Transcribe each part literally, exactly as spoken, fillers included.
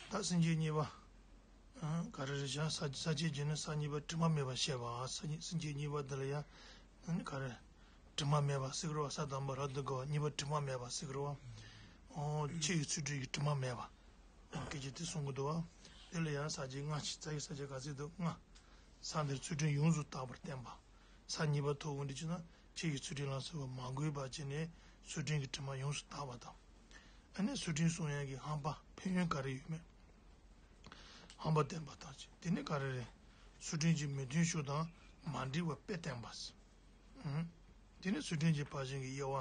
ད་སེམས་བསྐྱེད་གཉིས་པ། ཨ། ག་རེ་རེད་བྱ། ས་ས་བཅད་ཀྱི་ནི་ས་གཉིས་པ་དྲི་མ་མེད་པ་བཤད་པ། ས་གཉིས་སེམས་བསྐྱེད་གཉིས་པ་འདི་ལ་ཡང་། ཨ་ནི་ག་རེ། དྲི་མ་མེད་པ་ཟེར་གི་རེད་བ། ས་དང་པོ་རབ་ཏུ་དགའ་བ་གཉིས་པ་དྲི་མ་མེད་པ་ཟེར་གི་རེད་བ། ཨོ། ཆོས་ཀྱི་ཚུལ་ཁྲིམས་ཀྱི་དྲི་མ་མེད་པ། སྐད་ཆ་དེ་གསུང་གི་འདུག་བ། དེ་ལ་ཡང་ས་བཅད་ལྔ་ཞིག་རྩ་བའི་ས་བཅད་ག་ཚོད་འདུག་ལྔ། ས་འདིར་ཚུལ་ཁྲིམས་ཡོངས་སུ་དག་པར་བསྟན་པ། ས་གཉིས་པ་ཐོབ་འོང་དུས་ཅི་ན་ཆོས་ཀྱི་ཚུལ་ཁྲིམས་ལ་སོགས་པ་མ་གོས་པ་བྱས་ནས་ཚུལ་ཁྲིམས་ཀྱི་དྲི་མ་ཡོངས་སུ་དག་པ་དང་། ཨ་ནི་ཚུལ་ཁྲིམས་སྲུང་ཡག་གི་ཧམ་པ་ཕན་ཡོན་ག་རེ་ཡོད་མེད། ཧམ་པ་བསྟན་པ་དང་། དེ་ནི་ག་རེ་རེད། ཚུལ་ཁྲིམས་ཀྱི་མི་མཐུན་ཕྱོགས་དང་མ་འགྲིག་པ་དཔེ་བསྟན་པ། ཨུ། དེ་ནི་ཚུལ་ཁྲིམས་ཀྱི་ཕར་ཕྱིན་གྱི་དབྱེ་བ།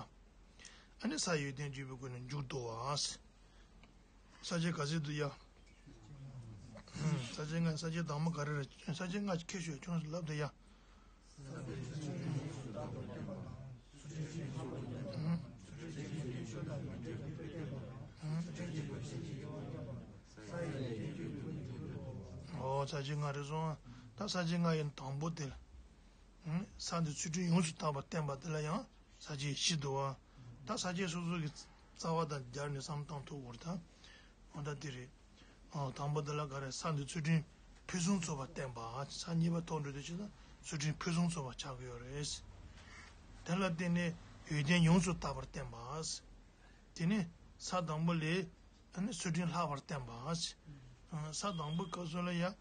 ཨ་ནི་ས་ཡོན་ཏན་བརྗོད་པའི་སྒོ་ནས་མཇུག་བསྡུ་བ། ས་བཅད་ག་ཚོད་འདུག་ཡ། ཨུ། ས་བཅད་ལྔ། ས་བཅད་དང་པོ་ག་རེ་རེད། ས་བཅད་ལྔ་ཁྱེར་ཤོག་ཁྱོད་རང་ཚོ་ལབ་དང་ཡ། ཨོ། ས་བཅད་ལྔ་རེད་སོང་། ད་ས་བཅད་ལྔ་ཡི་དང་པོ་དེ། ཨུ། ས་འདིར་ཚུལ་ཁྲིམས་ཡོངས་སུ་དག་པར་བསྟན་པ་དེ་ལ་ཡང་ས་བཅད་བཞི་འདུག་བ། ད་ས་བཅད་སོ་སོ་གི་རྩ་བ་དང་སྦྱར་ནས་བསམ་བློ་བཏང་ཐུབ་དགོས་རེད་ད། འོ་ད་དེ་རེད། ཨ། དང་པོ་འདི་ལ་ག་རེ། ས་འདིར་ཚུལ་ཁྲིམས་ཕུན་སུམ་ཚོགས་པར་བསྟན་པ། ས་གཉིས་པ་ཐོབ་འགྲོ་དུས་ཅི་ན་ཚུལ་ཁྲིམས་ཕུན་སུམ་ཚོགས་པ་ཆགས་ཀྱི་ཡོད་རེད། དེ་ལ་བརྟེན་ནས་ཡོན་ཏན་ཡོངས་སུ་དག་པར་བསྟན་པ། དེ་ནས་ས་དང་པོ་ལས། ཨ་ནི་ཚུལ་ཁྲིམས་ལྷག་པར་བསྟན་པ། ཨ། ས་དང་པོའི་སྐབས་སུ་ལ་ཡ། ཨ།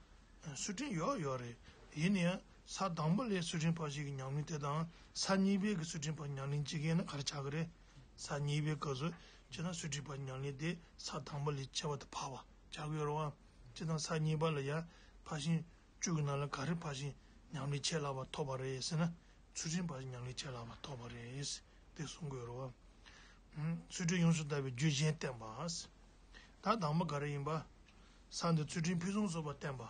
ཚུལ་ཁྲིམས་ཡོད་ཡོད་རེད། ཡིན་ན་ཡང་ས་དང་པོ་ལས་ཚུལ་ཁྲིམས་ཕར་ཕྱིན་གྱི་ཉམས་ལེན་དེ་དང་ས་གཉིས་པའི་གི་ཚུལ་ཁྲིམས་ཕར་ཕྱིན་ཉམས་ལེན་བྱེད་མཁན་ནི་ག་རེ་ཆགས་ཀྱི་རེད། ས་གཉིས་པའི་སྐབས་སུ་བྱས་ན་ཚུལ་ཁྲིམས་ཕར་ཕྱིན་ཉམས་ལེན་དེ་ས་དང་པོ་ལས་ཁྱད་པར་དུ་འཕགས་པ་ཆགས་ཀྱི་ཡོད་རེད་བ། བྱས་ཙང་ས་གཉིས་པ་ལ་ཡ་ཕར་ཕྱིན་བཅུ་གི་ནང་ལ་ག་རེ་ཕར་ཕྱིན་ཉམས་ལེན་ཆེས་ལྷག་པ་ཐོབ་པ་རེད་ཟེར་ན། ཚུལ་ཁྲིམས་ཕར་ཕྱིན་ཉམས་ལེན་ཆེས་ལྷག་པ་ཐོབ་པ་རེད། དེ་གསུང་དགོས་རེད་བ། ཨུམ། ཚུལ་ཁྲིམས་ཡོངས་སུ་དག་པའི་རྒྱུ་གཞན་བསྟན་པ། ད་དང་པོ་ག་རེ་ཡིན་པ། ས་འདིར་ཚུལ་ཁྲིམས་ཕུན་སུམ་ཚོགས་པར་བསྟན་པ།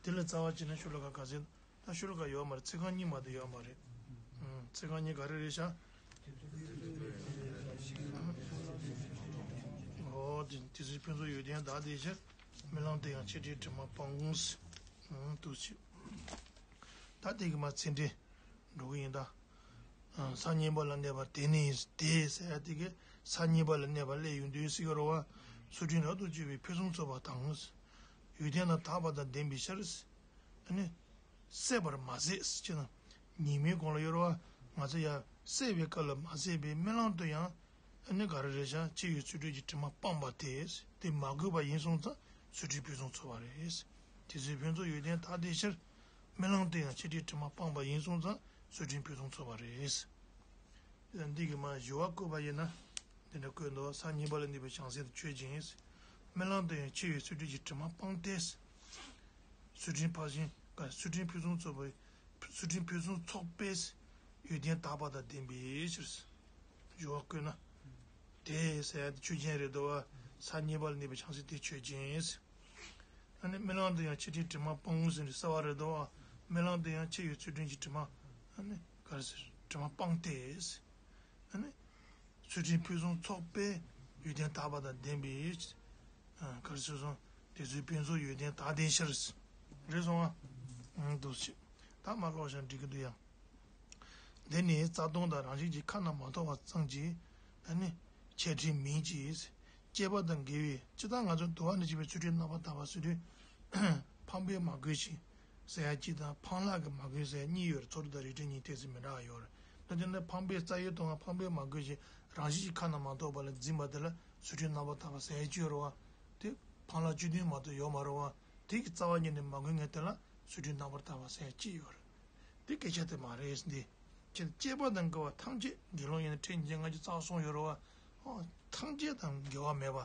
དེ་ལ་རྩ་བ་བྱས་ན་ཤོ་ལོ་ཀ་ག་ཚོད། ད་ཤོ་ལོ་ཀ་ཡོད་མ་རེད། ཚིག་རྐང་གཉིས་མ་གཏོགས་ཡོད་མ་རེད། ཨུམ། ཚིག་རྐང་གཉིས་ག་རེ་རེད་ཤག་ཨོ། དེ་དེ་ཚུལ་ཕུན་ཚོགས་ཡོན་ཏན་དག་དེའི་ཕྱིར། རྨི་ལམ་དུ་ཡང་ཆོས་ཁྲིམས་དྲི་མ་སྤངས། ཨུམ། འདུག་སེ། ད་དེ་གི་མར་ཚིག་འགྲེལ་འགྲོ་གི་ཡིན་ད། ཨ། ས་གཉིས་པ་ལ་གནས་པ་དེ་ནི་དེ་ཟེར་ཡ་དེ་གི་ས་གཉིས་པ་ལ་གནས་པ་སླེབས་ཡོང་དུས་ཟེར་གི་རེད་བ། ཚུལ་ཁྲིམས་རབ་ཏུ་གཅོད་པའི་ཕུན་སུམ་ཚོགས་པ་དང་། ཡོན་ཏན་དང་དག་པ་དང་ལྡན་པའི་ཕྱིར། ཨ་ནི་སད་པར་མ་ཟད་ཟེར་ན། ཉིན་མོའི་གོང་ལ་ཡོད་རེད་བ། ང་ཚོ་ཡར་སད་པའི་སྐབས་ལ་མ་ཟད་པའི་རྨི་ལམ་དུ་ཡང་། ཨ་ནི་ག་རེ་རེད་ཤག་ཆོས་ཀྱི་ཚུལ་ཁྲིམས་ཀྱི་དྲི་མ་སྤངས་པ་དེ། དེ་མ་གོས་པ་ཡིན་སོང་ཙང་ཚུལ་ཁྲིམས་ཕུན་སུམ་ཚོགས་པ་རེད། དེ་ཚུལ་ཕུན་ཚོགས་ཡོན་ཏན་དག་དེའི་ཕྱིར། རྨི་ལམ་དུ་ཡང་ཆོས་ཁྲིམས་དྲི་མ་སྤངས་པ་ཡིན་སོང་ཙང་ཚུལ་ཁྲིམས་ཕུན་སུམ་ཚོགས་པ་རེད། འདི་གི་མར་ཞུ་བ་བཀོད་པ་ཡིན་ན། འདི་འདྲ་བཀོད་འདུག་ས་གཉིས་པ་ལ་གནས་པའི་བྱང་སེམས་དེ་ཆོས་ཅན། རྨི་ལམ་དུ་ཡང་ཆོས་ཀྱི་ཚུལ་ཁྲིམས་ཀྱི་དྲི་མ་སྤངས་ཏེ། ཚུལ་ཁྲིམས་ཕར་ཕྱིན་ག་ཚུལ་ཁྲིམས་ཕུན་སུམ་ཚོགས་པའི། ཚུལ་ཁྲིམས་ཕུན་སུམ་ཚོགས་པའི་ཡོན་ཏན་དག་པ་དང་ལྡན་པའི་ཕྱིར། ཞུ་བ་བཀོད་ན། དེ་ཟེར་ཡ་དེ་ཆོས་ཅན་རེད་དོ། ས་གཉིས་པ་ལ་གནས་པའི་བྱང་སེམས་དེ་ཆོས་ཅན། ཨ་ནི་རྨི་ལམ་དུ་ཡང་ཆོས་ཁྲིམས་དྲི་མ་སྤངས་ཟེར་ནས་གསལ་བ་རེད་དོ། རྨི་ལམ་དུ་ཡང་ཆོས་ཀྱི་ཚུལ་ཁྲིམས་ཀྱི་དྲི་མ། ཨ་ནི་ག་རེ་ཟེར། དྲི་མ་སྤངས་ཏེ། ཨ་ནི། ཚུལ་ཁྲིམས་ཕུན་སུམ་ཚོགས་པའི་ཡོན་ཏན་དག་པ་དང་ལྡན་པའི། ཨ། ག་རེ་ཟེར་སོང་། དེ་ཚུལ་ཕུན་ཚོགས་ཡོན་ཏན་དག་ལྡན་ཕྱིར། རེད་སོང་ཨ། ཨང་། འདུག་སེ། ད་མར་ཀློག་བཞག་འགྲིག་གི་འདུག་ཡ། འདི་ནི་རྩ་ལྟུང་དང་རང་བཞིན་གྱིས་ཁ་ན་མ་ཐོ་བ་ཙམ་གྱི། ཨ་ནི། འཆད་ཁྲིད་མིན་གྱི། བཅས་པ་དང་འགལ་བའི་སྤྱིར་བཏང་ང་ཚོ་འདུལ་བ་ནས་བཤད་པའི་ཚུལ་ཁྲིམས་རྣམ་པར་དག་པ་ཟེར་དུས། ཕངས་པས་མ་གོས་ཤིག་ཟེར་ཡ་གཅིག་དང་ཕངས་ལྷག་གིས་མ་གོས་ཟེར་ཡ་གཉིས་ཡོད་རེད། ཚོགས་སྒྲུབ་དང་རིགས་མཐུན་གཉིས་ཏོག་ཙམ་མི་འདྲ་བ་ཡོད་རེད། ད་དེ་ནས་ཕངས་པས་རྩ་བའི་ལྟུང་བ་ཕངས་པས་མ་གོས་ཤིག་རང་བཞིན་གྱིས་ཁ་ན་མ་ཐོ་བ་ལ་འཛིན་པ་དེ་ལ་ཚུལ་ཁྲིམས་རྣམ་པར་དག་པ་ཟེར་ཡ་གཅིག་ཡོད་རེད་བ། དེ་ཕངས་ལྷག་བཅུ་བདུན་མ་གཏོགས་ཡོད་མ་རེད་བ། དེ་གི་རྩ་བ་ཉིད་ནས་མ་གོས་མཁན་དེ་ལ་ཚུལ་ཁྲིམས་རྣམ་པར་དག་པ་ཟེར་ཡ་གཅིག་ཡོད་རེད། དེ་སྐད་ཆ་དེ་མ་རེད་འདི། ཁྱེད་བཅས་པ་དང་འགལ་བ་ཐམས་ཅད་དགེ་སློང་ཡིན་ན་ཁྲིད་ཉན་ལྔ་བཅུ་རྩ་གསུམ་ཡོད་རེད་བ། ཨོ། ཐམས་ཅད་དང་འགལ་བ་མེད་པ།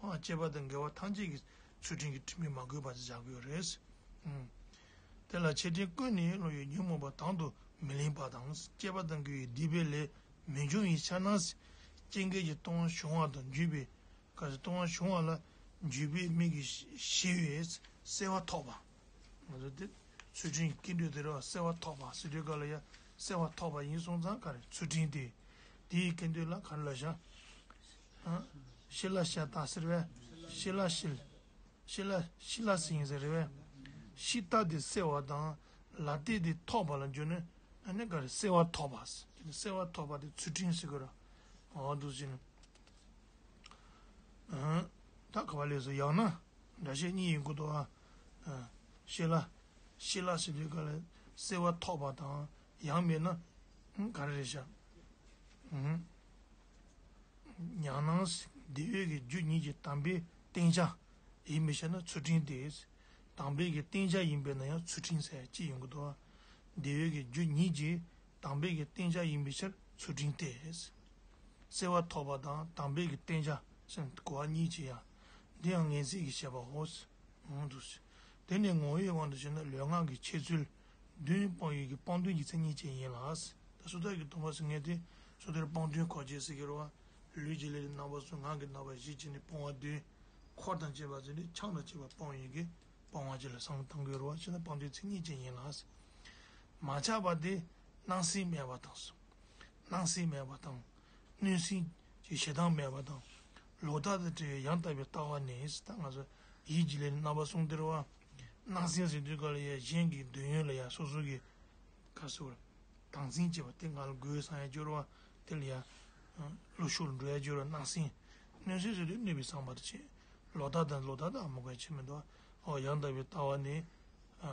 ཨོ། བཅས་པ་དང་འགལ་བ་ཐམས་ཅད་ཀྱི་ཚུལ་ཁྲིམས་ཀྱི་དྲི་མས་མ་གོས་པ་ཞིག་བཞག་གི་ཡོད་རེད། ཨུམ། དེ་ལ་འཆད་ཁྲིད་ཀུན་ནས་སློང་བའི་ཉོན་མོངས་པ་དང་དུ་མི་ལེན་པ་དང་། བཅས་པ་དང་འགལ་བའི་སྡིག་པའི་ལས་མི་འབྱུང་བའི་ཕྱིར་ན། སྐྱེ་འགལ་གྱི་ལྟུང་བ་བྱུང་བ་དང་འཇུག་པའི། ག་ཚོད་ལྟུང་བ་བྱུང་བ་ལ་འཇུག་པའི་མིག་གིས་ཞི་བས་གསལ་བ་ཐོབ་པ། ང་ཚོ་དེ་ཚུལ་ཁྲིམས་ཀྱི་སྐྱེ་འགྲོ་དེ་རེད་བ། གསལ་བ་ཐོབ་པ་ཟེར་དུས་ག་ལ་ཡ་གསལ་བ་ཐོབ་པ་ཡིན་སོང་ཙང་ག་རེ་ཚུལ་ཁྲིམས་དེ། དེའི་སྐྱེ་འགྲོ་ལ་ག་རེ་ལབ་བྱ། ཨ། ཤི་ལ་ཤ་སྟག་ཟེར་བས། ཤི་ལ་ཤི། ཤི་ལ་ཤི་ལ་ཟེར་ཡིན་ཟེར་རེད་བས། ཤི་སྟག་དེ་གསལ་བ་དང་ལ་སྟག་དེ་ཐོབ་པ་ལ་འཇུག་ནས། ཨ་ནི་ག་རེ་གསལ་བ་ཐོབ་པ། གསལ་བ་ཐོབ་པ་དེ་ཚུལ་ཁྲིམས་ཟེར་གི་རེད། འོ་འདུག་ཟེར་ནས། ཨ། ད་ག་བ་ལས་སུ་ཡང་ན། སྒྲ་བཤད་གཉིས་ཡིན་དགོས་འདུག་ཨ། ཤེ་ལ། ཤེ་ལ་ཟེར་དུས་ག་ལ་སེལ་བ་ཐོབ་པ་དང་ཡང་མིན་ན་ག་རེ་རེད་ཤག་ཉམས་སྣང་འདི་ཡོད་ཀྱི་རྒྱུ་ཉིད་ཀྱི་དམ་པའི་བསྟེན་བྱ་ཡིན་པའི་ཕྱིར་ན་ཚུལ་ཁྲིམས་ཏེ། དམ་པའི་གི་བསྟེན་བྱ་ཡིན་པས་ན་ཡང་ཚུལ་ཁྲིམས་ཟེར་ཅི་ཡོང་གི་འདུག་འདི་ཡོད་ཀྱི་རྒྱུ་ཉིད་ཀྱི་དམ་པའི་གི་བསྟེན་བྱ་ཡིན་པའི་ཕྱིར་ཚུལ་ཁྲིམས་ཏེ། སེལ་བ་ཐོབ་པ་དང་དམ་པའི་གི་བསྟེན་བྱ་ཟེར་གོ་བ་གཉིས་ཀྱི་ཡང་། འདི་ཡང་ངེས་ཚིག་གི་བཤད་པའོ། འོང་དུ། དེ་ནི་ངོ་བོའི་དབང་དུ་བྱས་ན་ལུས་ངག་གི་འཆད་ཚུལ་བདུན་སྤང་ཡུལ་གྱི་སྤང་དོན་གྱི་མཚན་ཉིད་ཅན་ཡིན་ལ། ད་སོ་ཐར་གྱི་སྡོམ་པ་ཟེར་མཁན་དེ་སོ་ཐར་སྤང་དོན་ཁོ་ཅེས་ཟེར་གྱི་རེད་བ། ལུས་ཀྱི་ལས་ཀྱི་རྣམ་པ་གསུམ་ངག་གི་རྣམ་པ་བཞི་བྱས་ནས་སྤོང་བ་བདུན། འཁོར་དང་བཅས་པ་ཟེར་ནས་ཆང་དང་བཅས་པ་སྤོང་ཡུལ་གྱི་སྤོང་བ་བཅས་ལ་བསམ་བློ་གཏོང་གི་རེད་བ། བྱས་ན་སྤང་དོན་མཚན་ཉིད་ཅན་ཡིན་ལ། མ་ཆགས་པ་དེ་སྣང་སེམས་མེད་པ་དང་། སྣང་སེམས་མེད་པ་དང་། གནོད་སེམས་ཀྱི་ཞེ་སྡང་མེད་པ་དང་། ལོག་ལྟ་དང་བྲལ་བའི་ཡང་དག་པའི་ལྟ་བ་ནི། ད་ང་ཚོ་ཡིད་ཀྱི་ལས་ནི་རྣམ་པ་གསུམ་དེ་རེད་བ། སྣང་སེམས་ཟེར་དུས་ག་ལ་ཡ་གཞན་གྱི་འདོད་ཡོན་ལ་ཡ་སོ་སོ་གི་ག་སོ་བར་དང་འཛིན་བྱེད་པ་དེ་ང་ལ་དགོས་བསམ་ཡ་སྦྱོར་བ་དེ་ལ་ཡ་བློ་ཤུགས་འགྲོ་ཡ་སྦྱོར་བ་སྣང་སེམས། གནོད་སེམས་ཟེར་དུས་གནོད་པའི་བསམ་པ་དེ་བྱེད། ལོག་ལྟ་དང་ལོག་ལྟ་དང་མ་དགོས་ཡ་བྱེད་མི་འདུག་ཨོ་ཡང་དག་པའི་ལྟ་བ་ནི།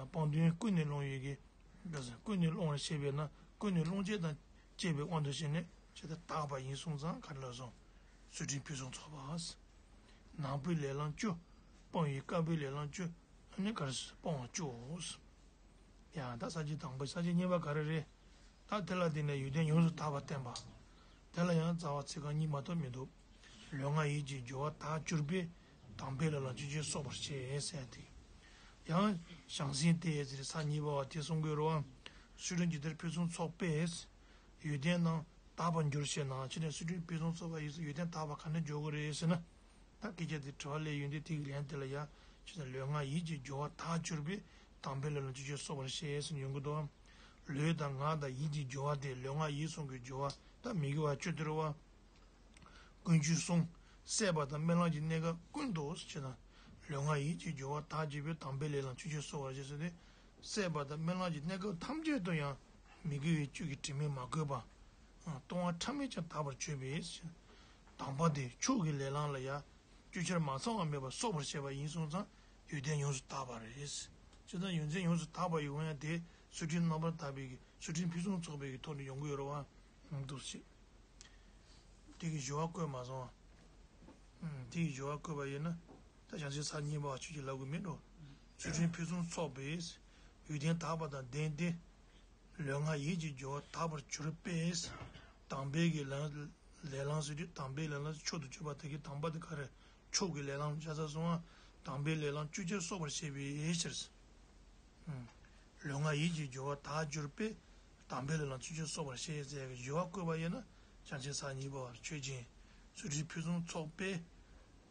སྤང་དོན་ཀུན་ནས་བསླང་ཡོད་ཀྱི། ཀུན་ནས་སློང་བར་བྱེད་པས་ན་ཀུན་ནས་སློང་བྱེད་དང་བཅས་པའི་དབང་དུ་བྱས་ནས་ཇི་ལྟར་དག་པ་ཡིན་གསུངས་ཙང་ག་རེ་ལབ་སོང་། ཚུལ་ཁྲིམས་ཕུན་སུམ་ཚོགས་པ། ནང་པའི་ལས་བླང་བཅུ། སྤང་བའི་དཀའ་བའི་ལས་བླང་བཅུ། ཨ་ནི་ག་རེ་སྤོང་བ་བཅུའོ། ཡང་ད་ས་བཅད་དང་པོ་ས་བཅད་གཉིས་པ་ག་རེ་རེད། ད་དེ་ལ་བརྟེན་ནས་ཡོན་ཏན་ཡོངས་སུ་དག་པ་བསྟན་པ། དེ་ལ་ཡང་རྩ་བ་ཚིག་རྐང་གཉིས་མ་གཏོགས་མི་འདུག་ལུས་ངག་ཡིད་ཀྱི་སྦྱོར་བ་དག་གྱུར་པས་དམ་པའི་ལས་ལ་ཅི་བྱེད་གསོག་པར་བྱེད་ཟེར་ཏེ། ཡང་བྱང་སེམས་ཏེ་ཟེར་ས་གཉིས་པ་བ་དེ་གསུང་དགོས་རེད་བ། ཚུལ་ཁྲིམས་ཇི་ལྟར་ཕུན་སུམ་ཚོགས་པས། ཡོན་ཏན་རྣམས་དག་པར་འགྱུར་ཞེ་ན། ཅི་ནས་ཚུལ་ཁྲིམས་ཕུན་སུམ་ཚོགས་པ་ཡིས་ཡོན་ཏན་དག་པ་ག་འདྲ་འགྱུར་དགོས་རེད་ཟེར་ན། ད་སྐད་ཆ་དེ་དྲི་བ་ལས་ཡོན་ཏན་དེ་གི་ལན་དེ་ལ་ཡ། ཅི་ལྟར་ལུས་ངག་ཡིད་ཀྱི་སྦྱོར་བ་དག་གྱུར་པས་དམ་པའི་ལས་ལ་ཅི་བྱེད་གསོག་པར་བྱེད་ཟེར་ཡོང་གི་འདུག་ལུས་དང་ངག་དང་ཡིད་ཀྱི་སྦྱོར་བ་དེ་ལུས་ངག་ཡིད་གསུམ་གྱི་སྦྱོར་བ་ད་མི་དགེ་བ་བཅུ་དེ་རེད་བ། ཀུན་སྤྱོད་བསྲུང་། སྲེད་པ་དང་རྨི་ལམ་གྱི་གནས་སྐབས་ཀུན་ཏུ་ཟེར་ན། ལུས་ངག་ཡིད་ཀྱི་སྦྱོར་བ་དག་གྱུར་པས་དམ་པའི་ལས་ལ་ཅི་བྱེད་གསོག་པར་བྱེད་ཟེར་ཏེ། སྲེད་པ་དང་རྨི་ལམ་གྱི་གནས་སྐབས་ཐམས་ཅད་དུ་ཡང་མི་དགེ་བའི་བཅུ་གི་དྲི་མས་མ་གོས་པ། ལྟུང་བ་ཕྲ་མས་ཀྱང་དག་པར་བྱེད་པས། དམ་པ་དེ་མཆོག་གི་ལས་བླང་ལ་ཡང་བཅོས་ཆེར་མ་ཚང་བ་མེད་པར་གསོག་པར་བྱེད་པ་ཡིན་སོང་ཙང་ཡོན་ཏན་ཡོངས་སུ་དག་པ་རེད། ཇི་ལྟར་ཡོན་ཏན་ཡོངས་སུ་དག་པ་ཡོང་ཡང་དེ་ཚུལ་ཁྲིམས་རྣམ་པར་དག་པའི་གི་ཚུལ་ཁྲིམས་ཕུན་སུམ་ཚོགས་པའི་གི་ཐོག་ནས་ཡོང་གི་ཡོད་རེད་བ། འདུག་ཅེས། དེ་གི་སྦྱོར་བ་བཀོད་མ་སོང་བ། དེ་གི་སྦྱོར་བ་བཀོད་པ་ཡིན་ན། ད་བྱང་ཆུབ་ས་གཉིས་པ་ཆོས་ཀྱི་ལབ་དགོས་མེད་འགྲོ། ཚུལ་ཁྲིམས་ཕུན་སུམ་ཚོགས་པས། ཡོན་ཏན་དག་པ་དང་ལྡན་ཏེ། ལུས་ངག་ཡིད་ཀྱི་སྦྱོར་བ་དག་པར་གྱུར་པས། དམ་པའི་གི་ལས་ལས་བླང་ཟེར་དུས་དམ་པའི་ལས་བླང་མཆོག་ཏུ་གྱུར་པ་དེ་གི་དམ་པ་དེ་ག་རེ། མཆོག་གི་ལས་བླང་བྱ་ས་སོང་བ། དམ་པའི་ལས་བླང་བཅོས་ཆེར་གསོག་པར་བྱེད་པའི་ཕྱིར། ལུས་ངག་ཡིད་ཀྱི་སྦྱོར་བ་དག་གྱུར་པས། དམ་པའི་ལས་ལ་བཅོས་ཆེར་གསོག་པར་བྱེད་ཟེར་གྱི་སྦྱོར་བ་བཀོད་པ་ཡིན་ན། བྱང་ཆུབ་ས་གཉིས་པ་བར་ཆོས་ཅན། ཚུལ་ཁྲིམས་ཕུན་སུམ་ཚོགས་པས།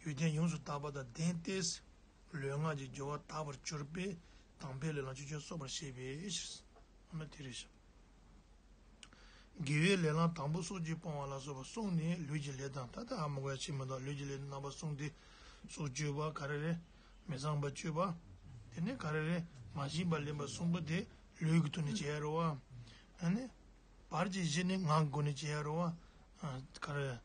ཡོན་ཏན་ཡོངས་སུ་དག་པ་དང་ལྡན་ཏེ། ལུས་ངག་གི་སྦྱོར་བ་དག་པར་གྱུར་པས། དམ་པའི་ལས་ལ་བཅོས་ཆེར་གསོག་པར་བྱེད་པའི་ཕྱིར། འོ་ན་དེ་རེད་ཤག་དགེ་བའི་ལས་ལམ་དང་པོ་སྲོག་གཅོད་སྤོང་བ་ལ་སོགས་པ་གསུངས་ནས་ལུས་ཀྱི་ལས་དང་ད་ལྟ་ཧ་མ་གོ་ཡ་ཆེ་མི་འདུག་ལུས་ཀྱི་ལས་རྣམ་པ་གསུམ་སྟེ། སྲོག་གཅོད་པ་ག་རེ་རེད། མི་ཚངས་པ་སྤྱོད་པ། དེ་ནས་ག་རེ་རེད། མ་བྱིན་པ་ལེན་པ་གསུམ་པོ་དེ་ལུས་ཀྱི་ཐོག་ནས་བྱེད་ཡ་རེད་བ། ཨ་ནི། བར་གྱི་བཞི་ནི་ངག་གི་སྒོ་ནས་བྱེད་ཡ་རེད་བ། ག་རེ།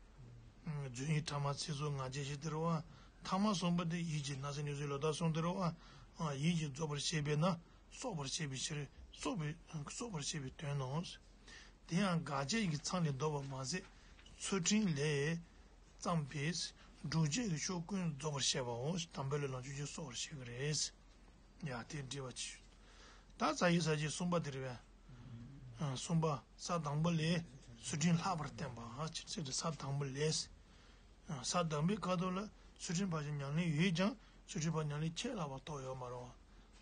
རྫུན་གྱི་ཕྲ་མ་ཚིག་རྩུབ་ངག་འཁྱལ་བཞི་དེ་རེད་བ། ཐ་མ་གསུམ་པོ་དེ་ཡིད་ཀྱི་སྣང་སྲིད་གནོད་འཚེ་ལོག་ལྟ་གསུམ་དེ་རེད་བ། ཡིད་ཀྱིས་རྫོགས་པར་བྱེད་པས་ན། གསོག་པར་བྱེད་པའི་ཕྱིར་གསོག་པའི་གསོག་པར་བྱེད་པའི་དོན་ནོ། དེ་ཡང་དགག་བྱའི་གི་མཚང་ནས་བཟློག་པ་མ་ཟད་ཚུལ་ཁྲིམས་ལས་བརྩམས་པས་སྒྲུབ་བྱེད་ཀྱི་ཕྱོགས་ཀུན་རྫོགས་པར་བྱེད་པའོ། དམ་པའི་ལས་ལམ་བཅོས་ཆེར་གསོག་པར་བྱེད་ཀྱི་རེད། ཡ་དེ་འགྲེལ་པ་ཆེ། ད་རྩ་བའི་ས་བཅད་གསུམ་པ་དེ་རེད་པས། གསུམ་པ་ས་དང་པོ་ལས་ཚུལ་ཁྲིམས་ལྷག་པར་བསྟན་པ་ཅེས་ཟེར་ཏེ་ས་དང་པོ་ལས། ས་དང་པོའི་ཁ་ཐུག་ལ་ཚུལ་ཁྲིམས་ཕར་ཕྱིན་ཉམས་ལེན་ཡོད་ཀྱང་ཚུལ་ཁྲིམས་ཕར་ཕྱིན་ཉམས་ལེན་ཆད་ལྷག་པ་ཐོབ་ཡོད་མ་རེད་བ།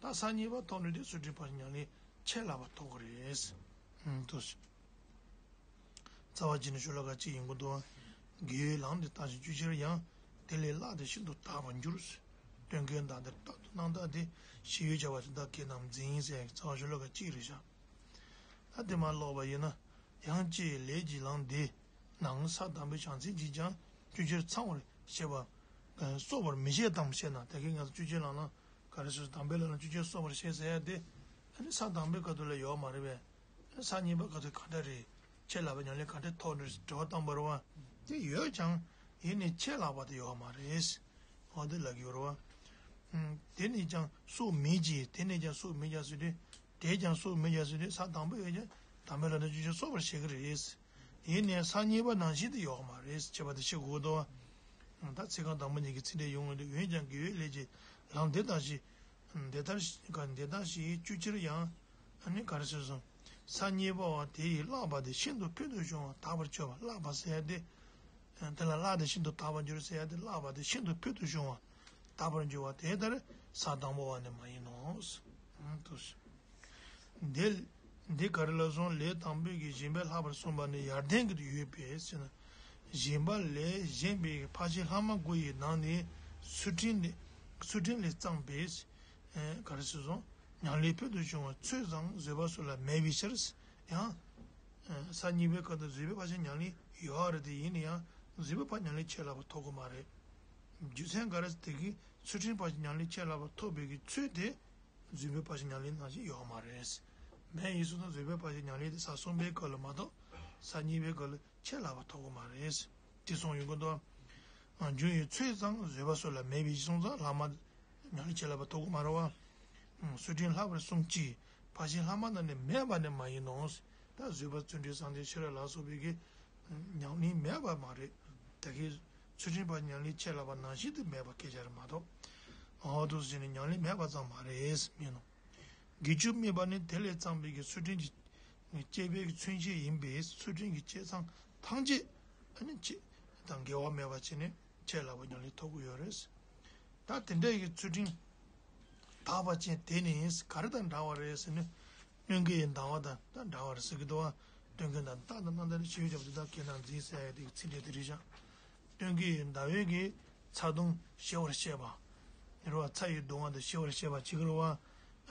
ད་ས་གཉིས་པ་ཐོབ་ནས་དེ་ཚུལ་ཁྲིམས་ཕར་ཕྱིན་ཉམས་ལེན་ཆད་ལྷག་པ་ཐོབ་ཀྱི་རེད། འདུག་རྩ་བ་བྱས་ནས་ཤོ་ལོ་ཀ་གཅིག་ཡིན་དགོས་འདུག་དགེ་བའི་ལམ་འདི་བརྟགས་ཤིང་བཅོས་ཆེར་ཡང་། དེ་ལས་བརླག་སྟེ་ཤིན་ཏུ་དག་པར་འགྱུར། སྟོན་ཀའི་མདའ་དེར་རྟག་ཏུ་སྣང་བཏགས་ཏེ། ཞི་བའི་བྱ་བ་ཇི་ལྟར་མཁས་རྣམས་འཛིན་ཟེར་རྩ་བ་ཤོ་ལོ་ཀ་གཅིག་རེད་ཤག་ད་དེ་མར་ཀློག་པ་ཡིན་ན། ཡང་ཅིའི་ལས་ཀྱི་ལམ་འདི་ནང་ས་དང་པོའི་བྱང་སེམས་ཀྱིས་ཀྱང་བཅོས་ཆེར་ཚང་བར་བྱེད་པ། གསོག་པར་མི་བྱེད་དམ་ཞེ་ན། ད་གིན་ང་ཚོ་བཅོས་ཆེར་ལམ་ལ་ག་རེ་ཟེར། དམ་པའི་ལམ་ལ་བཅོས་ཆེར་གསོག་པར་བྱེད་ཟེར་ཡ་དེ། ཨ་ནི་ས་དང་པོའི་སྐབས་དུ་ལ་ཡོད་མ་རེད་པས། ས་གཉིས་པ་ག་ཚོད་ག་འདྲ་རེད། ཆད་ལྷག་པའི་ཉམས་ལེན་ག་འདྲ་ཐོབ་འདུག་དྲི་བ་བཏང་པ་རེད་བ། དེ་ཡོད་ཀྱང་ཡིན་ནའི་ཆད་ལྷག་པ་དེ་ཡོད་མ་རེད། འོ་དེ་ལབ་ཀྱི་ཡོད་རེད་བ། དེ་ནས་ཀྱང་སྲོག་མེད་ཀྱི། དེ་ནས་ཀྱང་སྲོག་མེད་ཀྱང་ཟེར་དུས། དེས་ཀྱང་སྲོག་མེད་ཀྱང་ཟེར་དུས། ས་དང་པོ་ཡོད་ཀྱང་དང་པོའི་ལ་དང་ཆོས་ཅན་སྲོག་པར་བྱེད་ཀྱི་རེད། ཡིན་ནའི་ས་གཉིས་པ་ནང་བཞིན་དུ་ཡོད་མ་རེད་ཅེས་པ་དེ་ཤེས་དགོས་འདུག་བ། ད་ཚིག་རྐང་དང་པོ་གཉིས་ཀྱི་ཚིག་འགྲེལ་ཡོང་གི་འདུག་འོན་ཀྱང་དགེ་བའི་ལས་ཀྱི་ལམ་འདི་ལྟ་ཞིག་འདི་ལྟར་ཞིག་འདི་ལྟ་ཞིག་བཅུ་ཕྱིར་ཡང་། ཨ་ནི་ག་རེ་ཟེར་སོང་། ས་གཉིས་པ་བ་དེ་ཡི་བརླག་པ་དེ་ཤིན་ཏུ་ཕུལ་དུ་བྱུང་བ་དག་པར་གྱུར་པ། བརླག་པ་ཟེར་ཡ་དེ། དེ་ལ་བརླག་དེ་ཤིན་ཏུ་དག་པར་འགྱུར་ཟེར་ཡ་དེ། བརླག་པ་དེ་ཤིན་ཏུ་ཕུལ་དུ་བྱུང་བ་དག་པར་འགྱུར་བ་དེ་ལྟར་ས་དང་པོ་བ་ནི་མ་ཡིན་ནོ། འདི་འདི་ག་རེ་ལ་སོང་། ལས་དང་པོའི་གི་གཞན་པས་བརླག་པར་གསུངས་པ་ནི་ཡར་ལྡན་གྱི་ཡོད་པས་ཟེར་ན། གཞན་པ་ལས་གཞན་པའི་ཕར་ཕྱིན་ལྷག་མ་དགུ་ཡི་ནང་ནས་ཚུལ་ཁྲིམས་ལས་ཚུལ་ཁྲིམས་ལས་བརྩམས་པའི། ཨེ་ག་རེ་ཟེར་སོང་། ཉམས་ལེན་ཕུལ་དུ་བྱུང་བ་ཚོད་ཙམ་བཟོད་པ་སོགས་ལ་མེད་པའི་ཕྱིར། ཡང་། ཨེ་ས་གཉིས་པའི་སྐབས་དུ་བཟོད་པའི་ཕར་ཕྱིན་ཉམས་ལེན་ཡོད་རེད་དེ། ཡིན་ན་ཡང་བཟོད་པའི་ཕར་ཕྱིན་ཉམས་ལེན་ཁྱད་པར་ལ་ཐོབ་ཀྱི་མ་རེད། རྒྱུ་མཚན་ག་རེ་དེ་གིས་ཚུལ་ཁྲིམས་ཕར་ཕྱིན་ཉམས་ལེན་ཁྱད་པར་ལ་ཐོབ་པའི་གི་ཚུལ་དེ། བཟོད་པའི་ཕར་ཕྱིན་ཉམས་ལེན་ནང་བཞིན་ཡོད་མ་རེད། མེད་ཡིན་སོང་ན་བཟོད་པའི་ཕར་ཕྱིན་ཉམས་ལེན་དེ་ས་གསུམ་པའི་སྐབས་ལ་མ་གཏོགས་ས་གཉིས་པའི་སྐབས་ལ་ཁྱད་པར་ལ་ཐོབ་ཀྱི་མ་རེད། དེ་གསུངས་ཡོང་གི་འདུག་རྒྱུ་ཡི་ཚོད་ཙམ་བཟོད་པ་སོགས་ལ་མེད་པའི་གཞི་སོང་ཙང་ལྷག་མ་ཉམས་ལེན་ཁྱད་པར་ལ་ཐོབ་ཀྱི་མ་རེད་བ། ཚུལ་ཁྲིམས་བརླག་པར་གསུངས་ཀྱི། ཕར་ཕྱིན་ལྷག་མ་ནང་ནས་མེད་པ་ནི་མ་ཡིན་ནོ། ད་བཟོད་པ་བརྩོན་འགྲུས་བསམ་གཏན་ཤེས་རབ་ལ་སོགས་པའི་གི་ཉམས་ལེན་མེད་པ་མ་རེད། ད་གིན་ཚུལ་ཁྲིམས་ཕར་ཕྱིན་ཉམས་ལེན་ཁྱད་པར་ལ་ནང་བཞིན་དུ་མེད་པ་སྐད་ཆ་རེད་མ་གཏོགས། འོ་འདུག་ཟེར་ནས་ཉམས་ལེན་མེད་པ་ཙམ་མ་རེད་མིན་ནོ། དགེ་བཅུ་སྨིན་པ་ནི་དེ་ལས་བརྩམས་པའི་གི་ཚུལ་ཁྲིམས་ཀྱི་བསྐྱེད་པའི་གི་མཚོན་བྱེད་ཡིན་པས། ཚུལ་ཁྲིམས་ཀྱི་བསྐྱེད་ཚང་ཐམས་ཅད་ཨ་ནི་ཅི་དང་འགལ་བ་མེད་པ་བྱས་ནས་ཁྱད་པར་ལ་ཉམས་ལེན་ཐོབ་ཀྱི་ཡོད་རེད། ད་དེ་འདྲ་ཡི་ཚུལ་ཁྲིམས་དག་པ་ཅན་དེ་ནི་ག་རེ་དང་འདྲ་བ་རེད་ཟེར་ན། སྟོན་ཀའི་ཟླ་བ་དང་ད་འདྲ་བ་རེད་ཟེར་གྱི་འདུག་བ། སྟོན་ཀའི་ཟླ་བ་རྟག་ཏུ་རྣམ་ཐར་ཞེས་བྱ་བ་དེ་དག་གིས་རྣམ་འཛིན་ཟེར་ཡ་དེ་གི་ཚིག་འགྲེལ་དེ་རེད་ཤག་སྟོན་ཀའི་ཟླ་བའི་གི་ཚ་གདུང་ཞི་བར་བྱེད་པ། རེད་བ། ཚ་ཡི་གདུང་བ་དེ་ཞི་བར་བྱེད་པ་བྱེད་ཀྱི་རེད་བ།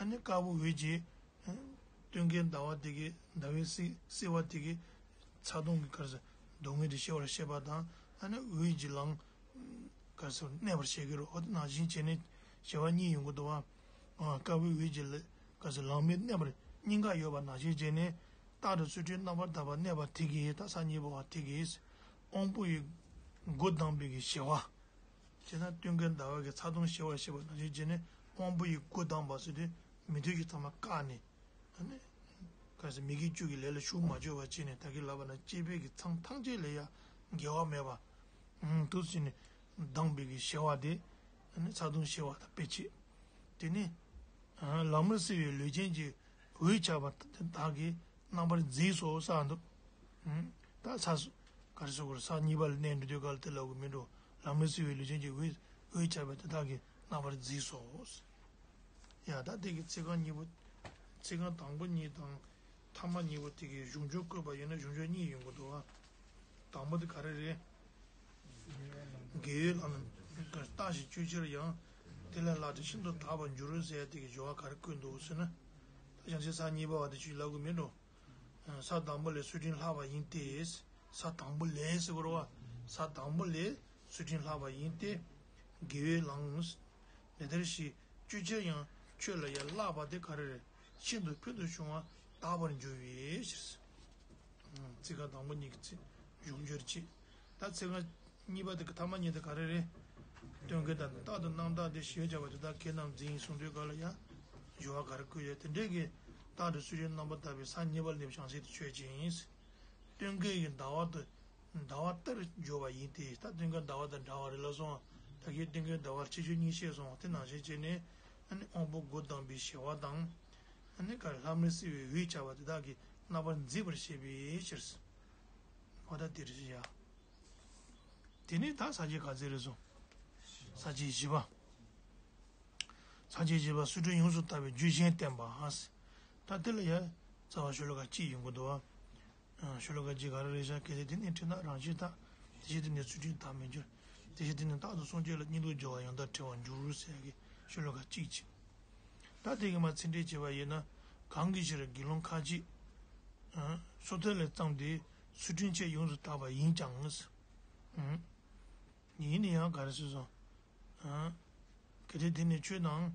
ཨ་ནི་དཀར་པོ་འོད་ཀྱི། སྟོན་ཀའི་ཟླ་བ་དེ་གི་ཟླ་བའི་བསིལ་བསིལ་བ་དེ་གི་ཚ་གདུང་གི་ག་རེ་ཟེར། སྡུག་བསྔལ་དེ་ཞི་བར་བྱེད་པ་དང་། ཨ་ནི་འོད་ཀྱི་ལང་ག་རེ་ཟེར། གནས་པར་བྱེད་ཀྱི་རེད། འོ་དེ་ནང་བཞིན་བྱས་ནས་བྱེད་པ་གཉིས་ཡོང་གི་འདུག་བ། དཀར་པོའི་འོད་ཀྱི་ལ་ག་རེ་ཟེར། ལང་མིན་གནས་པར་གཉིས་ཀ་ཡོད་པ་ནང་བཞིན་བྱས་ནས། རྟག་ཏུ་ཚུལ་ཁྲིམས་རྣམ་པར་དག་པར་གནས་པ་དེ་གིས། ད་ས་གཉིས་པ་བ་དེ་གིས་དབང་པོ་ཡི་སྒོ་བསྡམས་པའི་གི་ཞི་བ། བྱས་ན་སྟོན་ཀའི་ཟླ་བ་གི་ཚ་གདུང་ཞི་བར་བྱེད་པ་ནང་བཞིན་བྱས་ནས། དབང་པོ་ཡི་སྒོ་བསྡམས་པ་ཟེར་དུས་མི་མཐུན་ཕྱོགས་ཚང་མ་བཀག་ནས། ཨ་ནི། ག་རེ་ཟེར། མི་དགེ་བཅུ་གི་ལས་ལ་ཤུགས་མ་བཅོལ་བ་བྱས་ནས། ད་གིན་ལབ་པ་ན་བསྐྱེད་པའི་གི་ཚང་ཐམས་ཅད་ལ་ཡང་འགལ་བ་མེད་པ། ཨུམ། འདུག་སེ་བྱས་ནས་བསྡམས་པའི་གི་ཞི་བ་དེ། ཨ་ནི་ཚ་གདུང་ཞི་བ་དང་དཔེ་བྱེད། དེ་ནས། ཨ། ལམ་རིམ་བསིལ་བའི་ལུས་ཅན་གྱི་འོད་ཆགས་པ་དག་གིས་རྣམ་པར་མཛེས་སོ་ཟེར་འདུག་ཨུམ། ད་ས་ག་རེ་ཟེར་དགོས་རེད། ས་གཉིས་པ་ལ་གནས་འགྲོ་དུས་སྐབས་ལ་དེ་ལབ་དགོས་མི་འགྲོ། ལམ་རིམ་བསིལ་བའི་ལུས་ཅན་གྱི་འོད་འོད་ཆགས་པ་དེ་དག་གིས་རྣམ་པར་མཛེས་སོ། ཡ། ད་དེ་གི་ཚིག་རྐང་གཉིས་པོ། ཚིག་རྐང་དང་པོ་གཉིས་དང་ཐ་མ་གཉིས་པོ་དེ་གི་གཞུང་ཕྱོགས་བཀོད་པ་ཡིན་ན་གཞུང་ཕྱོགས་གཉིས་ཡོང་གི་འདུག་ཨ། དང་པོ་དེ་ག་རེ་རེད། དགེ་བའི་ལམ་ལ་བརྟགས་ཤིང་བཅོས་ཕྱིར་ཡང་། དེ་ལས་བརླག་སྟེ་ཤིན་ཏུ་དག་པར་འགྱུར་ཟེར་ཡ་དེ་གི་སྦྱོར་བ་ག་རེ་བཀོད་འདུག་ཟེར་ན། ད་བྱང་ཆུབ་ས་གཉིས་པ་བ་དེ་ཆུ་ལབ་དགོས་མིན་འགྲོ། ས་དང་པོ་ལས་ཚུལ་ཁྲིམས་ལྷག་པ་ཡིན་ཏེ། ས་དང་པོ་ལས་ཟེར་དགོས་རེད་བ། ས་དང་པོ་ལས་ཚུལ་ཁྲིམས་ལྷག་པ་ཡིན་ཏེ། དགེ་བའི་ལམ་འདི་ལྟར་ཞིག་བཅོས་ཕྱིར་ཡང་། ཁྱོད་ལ་ཡང་བརླག་པ་དེ་ག་རེ་རེད། ཤིན་ཏུ་ཕུལ་དུ་བྱུང་བ་དག་པར་འགྱུར་བའི་ཕྱིར། ཚིག་རྐང་དང་པོ་གཉིས་ཀྱི་ཚིག་གཞུང་འགྱུར་གཅིག་ད་ཚིག་རྐང་གཉིས་པ་དེ་གི་ཐ་མ་གཉིས་དེ་ག་རེ་རེད། སྟོན་ཀའི་ཟླ་བ་དང་། རྟག་ཏུ་རྣམ་དག་སྟེ་ཞེས་བྱ་བ་དེ་དག་གིས་རྣམ་མཛེས་ཡིན་གསུངས་དུས་སྐབས་ལ་ཡང་སྦྱོར་བ་ག་རེ་བཀོད་ཡོད། དེ་འདྲའི་གི་རྟག་ཏུ་ཚུལ་ཁྲིམས་རྣམ་པར་དག་པའི་ས་གཉིས་པ་ལ་གནས་པའི་བྱང་སེམས་དེ་ཆོས་ཅན། སྟོན་ཀའི་ཟླ་བ་དང་ཟླ་བ་ལྟར་འགྱུར་བ་ཡིན་ཏེ། ད་སྟོན་ཀའི་ཟླ་བ་དང་འདྲ་བ་རེད་ལབ་སོང་། ད་གིན་སྟོན་ཀའི་ཟླ་བ་ཁྱད་ཆོས་གཉིས་བཤད་སོང་། དེ་ནང་བཞིན་བྱས་ནས། ཨ་ནི་དབང་པོ་སྒོ་བསྡམས་པའི་ཞི་བ་དང་། ཨ་ནི་ག་རེ། ལྷམ་མེ་བསིལ་བའི་འོད་ཆགས་པ་དེ་དག་གིས་རྣམ་པར་མཛེས་པར་བྱེད་པའི་ཕྱིར། འོ་ད་དེ་རེད་ཤག་དེ་ནས་ད་ས་བཅད་ག་ཚོད་རེད་སོང་། ས་བཅད་བཞི་པ། ས་བཅད་བཞི་པ། ཚུལ་ཁྲིམས་ཡོངས་སུ་དག་པའི་རྒྱུ་གཞན་བསྟན་པ། ད་དེ་ལ་ཡང་རྩ་བ་ཤོ་ལོ་ཀ་གཅིག་ཡོང་གི་འདུག་བ། ཤོ་ལོ་ཀ་གཅིག་ག་རེ་རེད་ཤག་གལ་ཏེ་དེ་ནི་འཁྲུལ་ན་རང་བཞིན་དག་དེ་བཞིན་དེ་ནི་ཚུལ་ཁྲིམས་དག་མི་འགྱུར། དེ་བཞིན་དེ་ནི་རྟག་ཏུ་སངས་རྒྱས་ལ། སྙིང་སྟོབས་འགྱུར་བ་ཡང་དག་བྲལ་བར་འགྱུར་ཟེར་གྱི་ཤོ་ལོ་ཀ་གཅིག་ཅིག་ད་དེ་གི་མར་ཚིག་འགྲེལ་བྱས་པ་ཡིན་ན། གང་གི་ཕྱིར་དགེ་སློང་ཁ་ཅིག་སོ་ཐར་ལས་བརྩམས་ཏེ་ཚུལ་ཁྲིམས་ཆེས་ཡོངས་སུ་དག་པ་ཡིན་ཀྱང་། ཡིན་ན་ཡང་ག་རེ་ཟེར་སོང་། གལ་ཏེ་དེ་ནི་ཆོས་དང་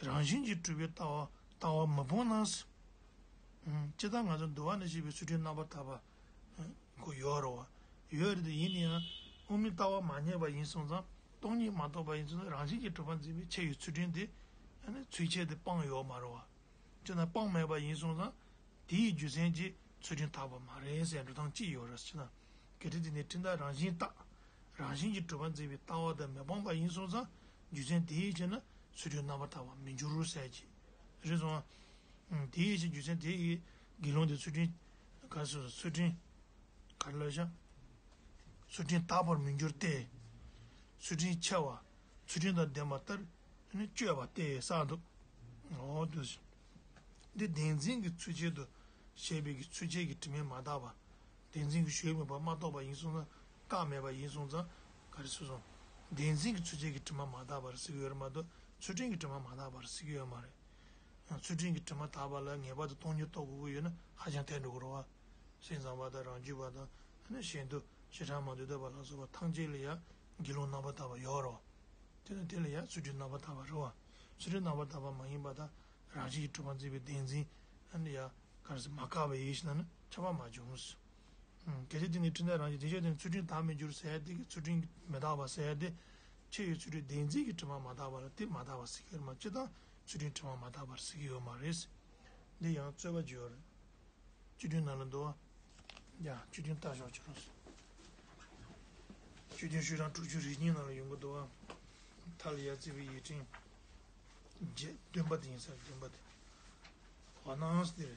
རང་བཞིན་གྱིས་གྲུབ་པའི་ལྟ་བ་ལྟ་བ་མི་སྤོང་ན། སྤྱིར་བཏང་ང་ཚོ་འདུལ་བ་ནས་བཤད་པའི་ཚུལ་ཁྲིམས་རྣམ་པར་དག་པ་ཁོ་ཡོད་རེད་བ། ཡོད་རེད་དེ། ཡིན་ན་ཡང་དབུ་མའི་ལྟ་བ་མ་རྙེད་པ་ཡིན་སོང་ཙང་ སྟོང་ཉིད་མ་རྟོགས་པ་ཡིན་ཙང་རང་བཞིན་གྱིས་གྲུབ་པར་འཛིན་པའི་ཆོས་ཡི་ཚུལ་ཁྲིམས་དེ་ཨ་ནི་ཚུལ་འཆོས་དེ་སྤངས་ཡོད་མ་རེད་བ། ཅི་ན་སྤངས་མེད་པ་ཡིན་སོང་ཙང་དེ་ཡི་རྒྱུ་མཚན་གྱིས་ཚུལ་ཁྲིམས་དག་པ་མ་རེད་ཟེར་འགྲོ་སྟངས་གཅིག་ཡོད་རེད་ཟེར་ན། གལ་ཏེ་དེ་ནི་ཁྲིམས་དག་རང་བཞིན་རྟག་རང་བཞིན་གྱིས་གྲུབ་པར་འཛིན་པའི་ལྟ་བ་དེ་མི་སྤངས་པ་ཡིན་སོང་ཙང་རྒྱུ་མཚན་དེ་ཡིས་བྱས་ན་ཚུལ་ཁྲིམས་རྣམ་པར་དག་པར་མི་འགྱུར་ཟེར་གྱི། རེད་སོང་། དེ་ཡིས་བྱས་རྒྱུ་མཚན་དེ་ཡིས་དགེ་སློང་དེ་ཚུལ་ཁྲིམས་ག་རེ་ཟེར། ཚུལ་ཁྲིམས་ག་རེ་ལབ་བྱ། ཚུལ་ཁྲིམས་དག་པར་མི་འགྱུར་ཏེ། ཚུལ་ཁྲིམས་འཆལ་བ། ཚུལ་ཁྲིམས་དང་ལྡན་པ་ལྟར་སྤྱོད་པ་སྟེ་ཟེར་འདུག་འོ་དེ་བཞིན། འདི་བདེན་འཛིན་གྱི་ཚུལ་འཆོས་དུ་བཤད་པའི་གི་ཚུལ་འཆོས་ཀྱི་དྲི་མས་མ་དག་པ། བདེན་འཛིན་གྱི་ཞོལ་མེད་པ་མ་རྟོགས་པ་ཡིན་སོང་ཙང་བཀག་མེད་པ་ཡིན་སོང་ཙང་ག་རེ་ཟེར་སོང་། བདེན་འཛིན་གྱི་ཚུལ་འཆོས་ཀྱི་དྲི་མ་མ་དག་པར་ཟེར་གྱི་ཡོད་རེད་མ་གཏོགས་ཚུལ་ཁྲིམས་ཀྱི་དྲི་མ་མ་དག་པར་ཟེར་གྱི་ཡོད་མ་རེད། ཚུལ་ཁྲིམས་ཀྱི་དྲི་མ་དག་པ་ལ་ངེས་པར་དུ་སྟོང་ཉིད་རྟོགས་དགོས་ཀྱི་ཡོད་ན་ཧ་ཅང་ཐལ་འགྲོ་གི་རེད་བ། སེམས་ཙམ་པ་དང་རང་རྒྱུད་པ་དང་ཨ་ནི་གཞན་དུ་བྱེ་བྲག་སྨྲ་བརྗོད་འདོད་པ་ལ་སོགས་པ་ཐམས་ཅད་ལ་ཡང་དགེ་སློང་རྣམ་པར་དག་པ་ཡོད་རེད། དེ་ནི་དེ་ལ་ཡང་ཚུལ་ཁྲིམས་རྣམ་པར་དག་པ་རེད་བ། ཚུལ་ཁྲིམས་རྣམ་པར་དག་པ་མ་ཡིན་པ་དང་རང་བཞིན་གྱིས་གྲུབ་པར་འཛིན་པའི་བདེན་འཛིན་ཨ་ནི་ཡང་ག་རེ་ཟེར་མ་བཀག་པ་ཡིན་ཞེ་ན་ནི་ཁྱབ་པ་མ་བྱུང་ཟེར། གལ་ཏེ་དེ་ནི་ཁྲིམས་དག་རང་བཞིན་དེ་ཕྱིར་དེ་ནི་ཚུལ་ཁྲིམས་དག་མི་འགྱུར་ཟེར་ཡ་དེ་གི་ཚུལ་ཁྲིམས་མི་དག་པ་ཟེར་ཡ་དེ། ཆོས་ཡི་ཚུལ་ཁྲིམས་བདེན་འཛིན་གྱི་དྲི་མ་མ་དག་པ་ལ་དེ་མ་དག་པ་ཟེར་གྱི་ཡོད་མ་སྤྱིར་བཏང་ཚུལ་ཁྲིམས་དྲི་མ་མ་དག་པར་ཟེར་གྱི་ཡོད་མ་རེད། འདི་ཡང་རྩོད་པ་བརྗོད་རེད། བཅུ་བདུན་ནང་ལ་འདུག་བ། ཡ་བཅུ་བདུན་ལྟ་ཞོག་ཅི་རུང་། བཅུ་བདུན་ཤོག་གྲངས་དྲུག་ཅུ་རེ་གཉིས་ནང་ལ་ཡོང་གི་འདུག་བ། མཐའ་ལ་ཡ་བརྩིས་པའི་ཡིག་ཕྲེང་བརྒྱད་བདུན་པ་དེ་ཡིན་ས་བདུན་པ་དེ། འོ་ན་ཟེར།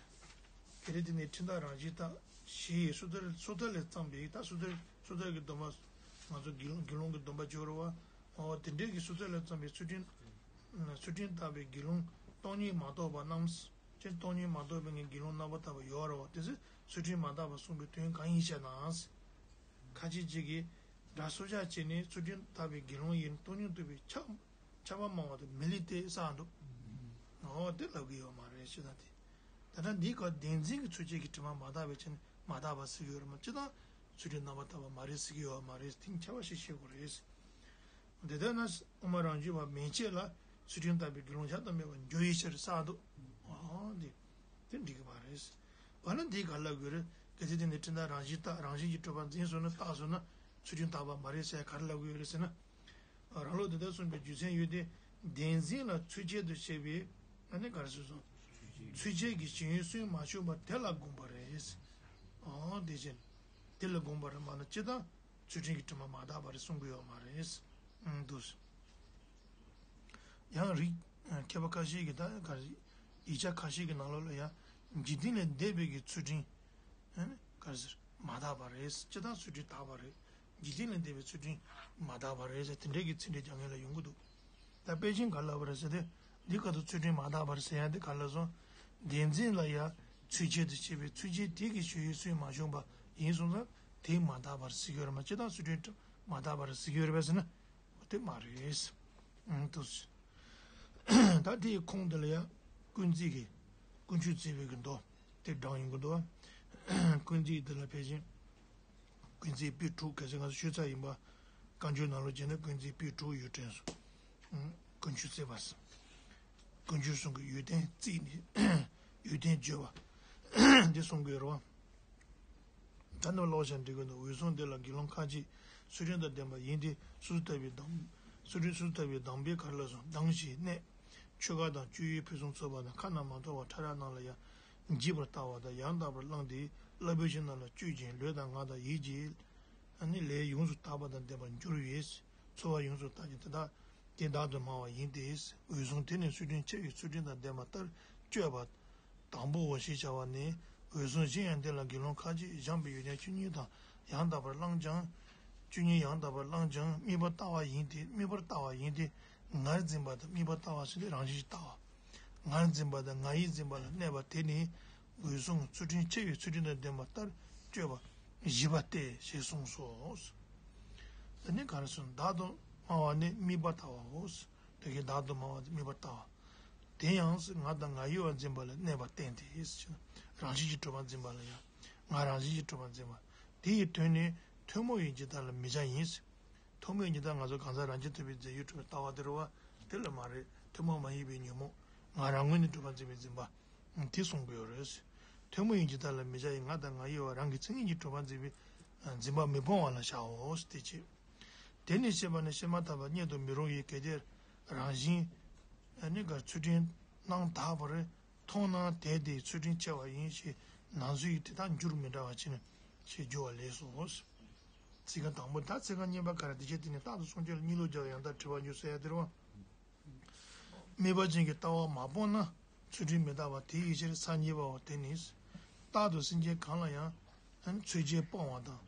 གལ་ཏེ་དེ་ནི་ཁྲིམས་དག་རང་བཞིན་རྟག་ཞེས་སོ་ཐར་སོ་ཐར་ལས་བརྩམས་པའི་ད་སོ་ཐར་སོ་ཐར་གྱི་སྡོམ་པ། ང་ཚོ་དགེ་སློང་དགེ་སློང་གི་སྡོམ་པ་བརྗོད་རོ་བ། འོ་དེ་འདྲའི་གི་སོ་ཐར་ལས་བརྩམས་པའི་ཚུལ་ཁྲིམས། ཚུལ་ཁྲིམས་དག་པའི་དགེ་སློང་སྟོང་ཉིད་མ་རྟོགས་པ་རྣམས་ཀྱང་སྟོང་ཉིད་མ་རྟོགས་པའི་ངས་དགེ་སློང་རྣམ་པར་དག་པ་ཡོད་རོ་བ། དེ་ཚོས་ཚུལ་ཁྲིམས་མ་དག་པ་གསུངས་པའི་དོན་གང་ཡིན་ཞེ་ན། ཁ་ཅིག་ཅིག་གིས་སྒྲ་སོར་བཞག་བྱས་ནས་ཚུལ་ཁྲིམས་དག་པའི་དགེ་སློང་ཡིན་སྟོང་ཉིད་རྟོགས་པའི་ཆགས། ཆགས་པ་སྨྲ་བ་དང་མི་ལུས་ཏེ་ཟེར་འདུག་འོ་དེ་ལབ་ཀྱི་ཡོད་མ་རེད་ཞེ་ན་དེ། ད་ལྟ་འདིའི་སྐབས་བདེན་འཛིན་གྱི་ཚུལ་འཆོས་ཀྱི་དྲི་མ་མ་དག་པའི་ཕྱིར་ནི་མ་དག་པ་ཟེར་གྱི་ཡོད་རེད་མ་སྤྱིར་བཏང་ཚུལ་ཁྲིམས་རྣམ་པར་དག་པ་མ་རེད་ཟེར་གྱི་ཡོད་མ་རེད། དེ་ཁྱད་པར་ཞིག་ཤེས་དགོས་རེད། དེ་ལྟར་ན་དབུ་མ་རང་རྒྱུད་པ་མན་ཆད་ལ་ཚུལ་ཁྲིམས་དག་པའི་དགེ་སློང་བཞག་ཏུ་མེད་པར་འགྱུར་བའི་ཕྱིར་ཟེར་འདུག་འོ་འདི་དེ་འགྲིག་གི་མ་རེད། འོ་ན་འདིས་ག་ལབ་དགོས་རེད། གལ་ཏེ་དེ་ནི་ཁྲིམས་དག་རང་བཞིན་རྟག་རང་བཞིན་གྱིས་གྲུབ་པར་འཛིན་སོང་ན་རྟག་སོང་ན་ཚུལ་ཁྲིམས་དག་པ་མ་རེད་ཟེར་ག་རེ་ལབ་དགོས་རེད་ཟེར་ན། རང་ལུགས་དེ་ལྟར་གསུངས་པའི་རྒྱུ་མཚན་ཡོད་དེ། བདེན་འཛིན་ལ་ཚུལ་འཆོས་དུ་བཤད་པའི་ཨ་ནི་ག་རེ་ཟེར་སོང་། ཚུལ་འཆོས་ཀྱི་ཞེན་ཡུལ་སུན་མ་བྱུང་བར་དེ་ལ་དགོངས་པ་རེད། འོ་དེ་བཞིན་དེ་ལ་དགོངས་པ་རེད་མ་ན་སྤྱིར་བཏང་ཚུལ་ཁྲིམས་ཀྱི་དྲི་མ་མ་དག་པ་རེད་གསུང་གི་ཡོད་མ་རེད། འདུག་ཡང་རིགས་མཁས་པ་ཁ་ཤས་ཀྱིས་ད་ག་རེ། ཡིག་ཆ་ཁ་ཤས་ཀྱི་ནང་ལོགས་ལ་ཡང་འཇིག་རྟེན་ལས་འདས་པའི་གི་ཚུལ་ཁྲིམས། ཨ་ནི་ག་རེ་ཟེར་མ་དག་པ་རེད། སྤྱིར་བཏང་ཚུལ་ཁྲིམས་དག་པ་རེད། འཇིག་རྟེན་ལས་འདས་པའི་ཚུལ་ཁྲིམས་མ་དག་པ་རེད་ཟེར་དེ་འདྲའི་གི་ཚིག་འགྲེལ་རྒྱག་མཁན་ལ་ཡོང་གི་འདུག་ད་དཔེ་ཅན་ག་ལབ་པ་རེད་ཟེར་ཏེ། འདི་སྐབས་སུ་ཚུལ་ཁྲིམས་མ་དག་པ་རེད་ཟེར་ཡ་འདི་ག་ལ་སོང་། བདེན་འཛིན་ལ་ཡང་ཚུལ་འཆོས་དུ་བྱས་པའི་ཚུལ་འཆོས་དེ་གི་ཞེན་ཡུལ་སུན་མ་བྱུང་བ་ཡིན་སོང་ཙང་དེ་མ་དག་པར་ཟེར་གྱི་ཡོད་རེད་མ་སྤྱིར་བཏང་ཚུལ་ཁྲིམས་མ་དག་པར་ཟེར་གྱི་ཡོད་རེད་པས་ཟེར་ན། དེ་མ་རེད། ཨང་དུ། ད་དེའི་ཁུངས་འདི་ལ་ཡང་ཀུན་བརྩེགས་ཀྱི་ཀུན་སྤྱོད་བརྩེགས་པའི་གི་མདོ་དེ་དྲངས་ཡོང་གི་འདུག་ཀུན་བརྩེགས་འདི་ལ་ཕལ་ཆེར་ཀུན་བརྩེགས་པོད་དྲུག་གལ་སྲིད་ང་ཚོ་ཤོད་ཚར་ཡིན་པ། བཀའ་འགྱུར་ནང་ལ་བྱས་ན་ཀུན་བརྩེགས་པོད་དྲུག་ཡོད་དྲན་སོང་། ཀུན་སྤྱོད་བརྩེགས་པ། ཀུན་སྤྱོད་གསུང་གི་ཡོན་ཏན་བརྩིས་ནས་ཡོན་ཏན་བརྗོད་པ་འདི་གསུང་གི་ཡོད་རེད་བ། ད་ནི་ཀློག་བྱ་འབྲི་དགོས་འདུག་འོད་སྲུང་འདི་ལ་དགེ་སློང་ཁ་ཅིག་ཚུལ་ཁྲིམས་དང་ལྡན་པ་ཡིན་ཏེ་སོ་སོ་ལྟ་བུའི་གདམས། སོ་སོ་ལྟ་བུའི་གདམས་པས་ག་རེ་ལབ་སོང་། གདམས་ཞེས་གནས། ཆོས་ག་དང་སྤྱོད་ཡུལ་ཕུན་སུམ་ཚོགས་པ་དང་ཁ་ན་མ་ཐོ་བ་ཕྲ་རགས་རྣམས་ལ་ཡང་བགྱིད་པར་ལྟ་བ་དང་ཡང་དག་པར་བླངས་ཏེ་བསླབ་པའི་གཞི་རྣམས་ལ་སྤྱོད་ཅིང་ལུས་དང་ངག་དང་ཡིད་ཀྱི་ནི་ལས་ཡོངས་སུ་དག་པ་དང་ལྡན་པར་འགྱུར་བས། འཚོ་བ་ཡོངས་སུ་དག་ཅིང་དེ་དག་དེ་བདག་ཏུ་སྨྲ་བ་ཡིན་ཏེ། འོད་སྲུང་དེ་ནི་ཚུལ་ཁྲིམས་ཆེ་བའི་ཚུལ་ཁྲིམས་དང་ལྡན་པ་ལྟར་སྤྱོད་པ། དང་པོའོ་ཞེས་བྱ་བ་ནི། འོད་སྲུང་གཞན་ཡང་འདི་ལ་དགེ་སློང་ཁ་ཅིག་བཞེངས་པའི་ཡོན་ཏན་བཅུ་གཉིས་དང་ཡང་དག་པར་བླངས་ཀྱང་། བཅུ་གཉིས་ཡང་དག་པར་བླངས་ཀྱང་དམིགས་པར་ལྟ་བ་ཡིན་ཏེ་དམིགས་པར་ལྟ་བ་ཡིན་ཏེ། ངར་འཛིན་པ་དང་དམིགས་པར་ལྟ་བ་ཟེར་ཏེ་རང་བཞིན་གྱིས་ལྟ་བ། ངར་འཛིན་པ་དང་ངར་ཡིད་འཛིན་པ་ལ་གནས་པ་དེ་ནི། འོད་སྲུང་ཚུལ་ཁྲིམས་ཆེ་བའི་ཚུལ་ཁྲིམས་དང་ལྡན་པ་ལྟར་སྤྱོད་པ་བཞི་པ་སྟེ་ཞེས་གསུངས་སོ། དེ་ནི་ག་རེ་ཟེར་ན་བདག་ཏུ་སྨྲ་བ་ནི་དམིགས་པར་ལྟ་བའོ། དེ་གའི་བདག་ཏུ་སྨྲ་བ་དེ་དམིགས་པར་ལྟ་བ། དེ་ཡང་ངར་དང་ངར་ཡིད་པ་འཛིན་པ་ལ་གནས་པ་བསྟན་ཏེ། རང་བཞིན་གྱིས་གྲུབ་པ་འཛིན་པ་ལ་ཡང་ངར་རང་བཞིན་གྱིས་གྲུབ་པ་འཛིན་པ། དེ་ཡི་དོན་ནི་ཐུན་མོང་བའི་འཇིག་ལྟ་ལ་མི་བྱ་ཡིན། ཐུན་མོང་བའི་འཇིག་ལྟ་ང་ཚོ་གང་ཟག་རང་རྐྱ་ཐུབ་པའི་རྫས་ཡོད་གྲུབ་པའི་ལྟ་བ་དེ་རེད་བ། དེ་ལ་མ་རེད། ཐུན་མོང་མ་ཡིན་པའི་ཉོན་མོངས་ངར་རང་ངོས་ནས་གྲུབ་པ་འཛིན་པའི་འཛིན་པ། དེ་གསུང་གི་ཡོད་རེད། ཐུན་མོང་བའི་འཇིག་ལྟ་ལ་མི་བྱ་ཡི་ངར་དང་ངར་ཡིད་པ་རང་གི་མཚན་ཉིད་ཀྱིས་གྲུབ་པ་འཛིན་པའི་འཛིན་པ་མི་སྤོང་བ་ལ་བྱའོ། དེ་ཅི། དེ་ནི་ཤེས་པ་ནི་ཤེས་མ་ཐག་པ་རྙེད་དུ་མི་རུང་བས། གལ་ཏེ་རང་བཞིན་ནི་ག་ཚུལ་ཁྲིམས་རྣམ་དག་པར་མཐོང་ན་དེ་དེའི་ཚུལ་ཁྲིམས་ཆེ་བ་ཡིན་ཞེས་ནང་གསེས་ཡིན་ཏེ། ད་འགྱུར་མི་འདྲ་བ་ཅི་ནས་ཞེས་བསྒྱུར་བ་ལེགས་སོ། ཚིག་རྐང་དང་པོ་ད་ཚིག་རྐང་གཉིས་པ་ག་རེ། དེ་བྱས་དེ་ནི་རྟག་ཏུ་སྲུང་བྱེད་ལ་གཉིས་ལོག་བྱ་བ་ཡང་དག་བྲལ་བར་འགྱུར་ཟེར་ཡ་དེ་རེད་བ། དམིགས་པ་ཅན་གྱི་ལྟ་བ་མ་སྤངས་ན་ཚུལ་ཁྲིམས་མི་རྟག་པ་དེའི་ཕྱིར། ས་གཉིས་པའོ། དེ་ནི་རྟག་ཏུ་སེམས་ཅན་གང་ལ་ཡང་ཚུལ་ཁྲིམས་སྤང་བ་དང་།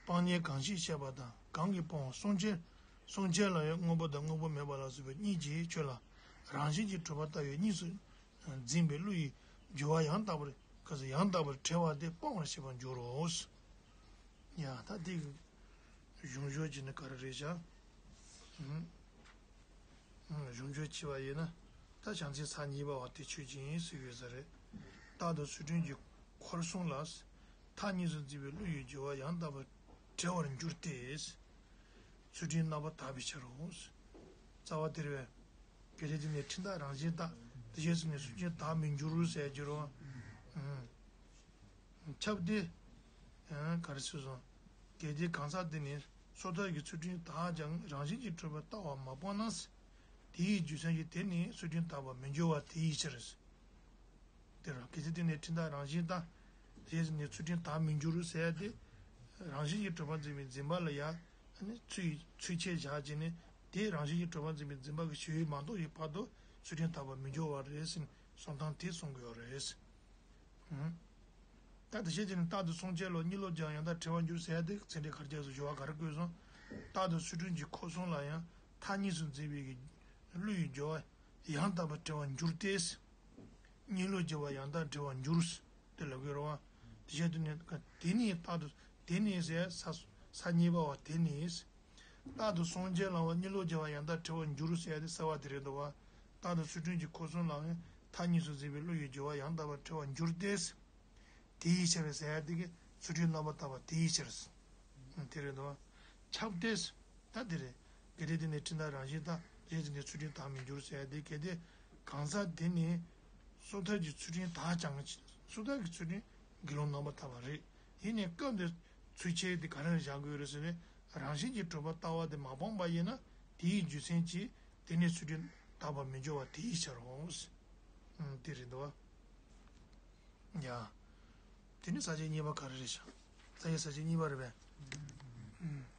སྤང་ཉེན་གང་ཞིག་བཤད་པ་དང་། གང་གིས་སྤོང་བ། སྲུང་བྱེད། སྲུང་བྱེད་ལ་ཡང་དངོས་པོ་དང་དངོས་པོ་མེད་པ་ལ་སོགས་པའི་གཉིས་ཀྱི་ཆོས་ལ་རང་བཞིན་གྱིས་གྲུབ་པར་ལྟ་བའི་གཉིས་སུ་འཛིན་པའི་བློ་ཡི་སྦྱོར་བ་ཡང་དག་པར་ག་ས་ཡང་དག་པར་བྲལ་བ་དེ་སྤང་བར་བྱེད་པར་འགྱུར་རོ། ཡ་ད་འདི་གཞུང་ཞོར་གྱི་ནི་ག་རེ་རེད་བྱ། གཞུང་ཆོས་བྱས་པ་ཡིན་ན། ད་བྱང་ཆེན་ས་གཉིས་པ་བ་དེ་ཆོས་ཅན་ཡིན་ཟེར་ཡོད་ས་རེད། རྟག་ཏུ་ཚུལ་ཁྲིམས་ཀྱི་འཁོར་གསུམ་ལ། མཐའ་གཉིས་སུ་འཛིན་པའི་བློ་ཡི་སྦྱོར་བ་ཡང་དག་པར་བྲལ་བར་འགྱུར་ཏེ། ཚུལ་ཁྲིམས་རྣམ་པར་དག་པའི་ཕྱིར་རོ། རྩ་བ་དེ་རེད་པས། གལ་ཏེ་དེ་ནི་ཁྲིམས་དག་རང་བཞིན་དག་དེ་བྱས་ཟིན་ནས་ཚུལ་ཁྲིམས་དག་མི་འགྱུར་ཟེར་རྒྱུ་རོ། ཁྱབ་སྟེ། ག་རེ་ཟེར་སོང་། གལ་ཏེ་གང་ཟག་དེ་ནི་སོ་ཐར་གྱི་ཚུལ་ཁྲིམས་དག་ཀྱང་རང་བཞིན་གྱིས་གྲུབ་པའི་ལྟ་བ་མ་སྤངས་ན། དེའི་རྒྱུ་མཚན་གྱིས་དེ་ནི་ཚུལ་ཁྲིམས་དག་པར་མི་འགྱུར་བ་དེའི་ཕྱིར། དེ་ར་གལ་ཏེ་དེ་ནི་ཁྲིམས་དག་རང་བཞིན་དག་དེ་ནི་ཚུལ་ཁྲིམས་དག་མི་འགྱུར་ཟེར་ཏེ། རང་བཞིན་གྱིས་གྲུབ་པར་འཛིན་པའི་འཛིན་པ་ལ་ཡང་ཚུལ་ཚུལ་ཁྱད་བཞག་བྱས་ནས་དེ་རང་བཞིན་གྱིས་གྲུབ་པར་འཛིན་པའི་འཛིན་པ་གི་ཞི་བའི་མ་གཏོགས་ཀྱི་བར་དུ་ཚུལ་ཁྲིམས་དག་པར་མི་འགྱུར་བ་རེད་ཟེར་གསུང་སྟངས་དེ་གསུང་གི་ཡོད་རེད། ད་དེ་བྱས་ཏེ་ནི་རྟག་ཏུ་སྲུང་བྱེད་ལ་གཉིས་ལོག་བྱ་བ་ཡང་དག་བྲལ་བར་འགྱུར་ཟེར་ཡ་དེ་ཚིག་འགྲེལ་ག་རེ་བྱས་སོང་། སྦྱོར་བ་ག་རེ་བཀོད་སོང་། རྟག་ཏུ་ཚུལ་ཁྲིམས་ཀྱི་འཁོར་གསུམ་ལ་ཡང་མཐའ་གཉིས་སུ་འཛིན་པའི་གི་བློ་ཡི་སྦྱོར་བ་ཡང་དག་པར་བྲལ་བར་འགྱུར་ཏེ། གཉིས་ལོག་བྱ་བ་ཡང་དག་བྲལ་བར་འགྱུར། དེ་ལ་དགོས་རོ་བ། དེ་བྱས་ཏེ་ནི་དེ་ནི་རྟག་ཏུ་དེ་ནི་ཟེར་ས་ས་གཉིས་པ་བ་དེ་ནི། རྟག་ཏུ་སྲུང་བྱེད་ལ་བ་གཉིས་ལོག་བྱ་བ་ཡང་དག་བྲལ་བར་འགྱུར་ཟེར་ཡ་དེ་གསལ་བ་དེ་རེད་འདུག་བ། རྟག་ཏུ་ཚུལ་ཁྲིམས་ཀྱི་འཁོར་གསུམ་ལའང་མཐའ་གཉིས་སུ་འཛིན་པའི་བློ་ཡི་སྦྱོར་བ་ཡང་དག་པར་བྲལ་བར་འགྱུར་ཏེ། དེའི་ཕྱིར་ཟེར་ཡ་དེ་གི་ཚུལ་ཁྲིམས་རྣམ་པར་དག་པ་དེའི་ཕྱིར། དེ་རེད་འདུག་བ། ཁྱབ་སྟེ། ད་དེ་རེད། གལ་ཏེ་དེ་ནི་ཁྲིམས་དག་རང་བཞིན་དག་དེ་བྱས་ཏེ་ནི་ཚུལ་ཁྲིམས་དག་མི་འགྱུར་ཟེར་ཡ་དེ་གལ་ཏེ་གང་ཟག་དེ་ནི་སོ་ཐར་གྱི་ཚུལ་ཁྲིམས་དག་ཀྱང་སོ་ཐར་གྱི་ཚུལ་ཁྲིམས་དགེ་སློང་རྣམ་པར་དག་པ་རེད། ཡིན་ནའི་སྐབས་འདིར་ཚུལ་ཁྱད་དེ་ག་རེ་བཞག་དགོས་རེད་ཟེར་ན། རང་བཞིན་གྱིས་གྲུབ་པ་ལྟ་བ་དེ་མ་སྤངས་པ་ཡིན་ན་དེའི་རྒྱུ་མཚན་གྱིས་དེ་ནི་ཚུལ་ཁྲིམས་དག་པར་མི་འགྱུར་བ་དེའི་ཕྱིར་རོ། དེ་རེད་འདུག་བ། ཡ། དེ་ནི་ས་བཅད་གཉིས་པ་ག་རེ་རེད་ཤག་ས་བཅད་ས་བཅད་གཉིས་པ་རེད་པས།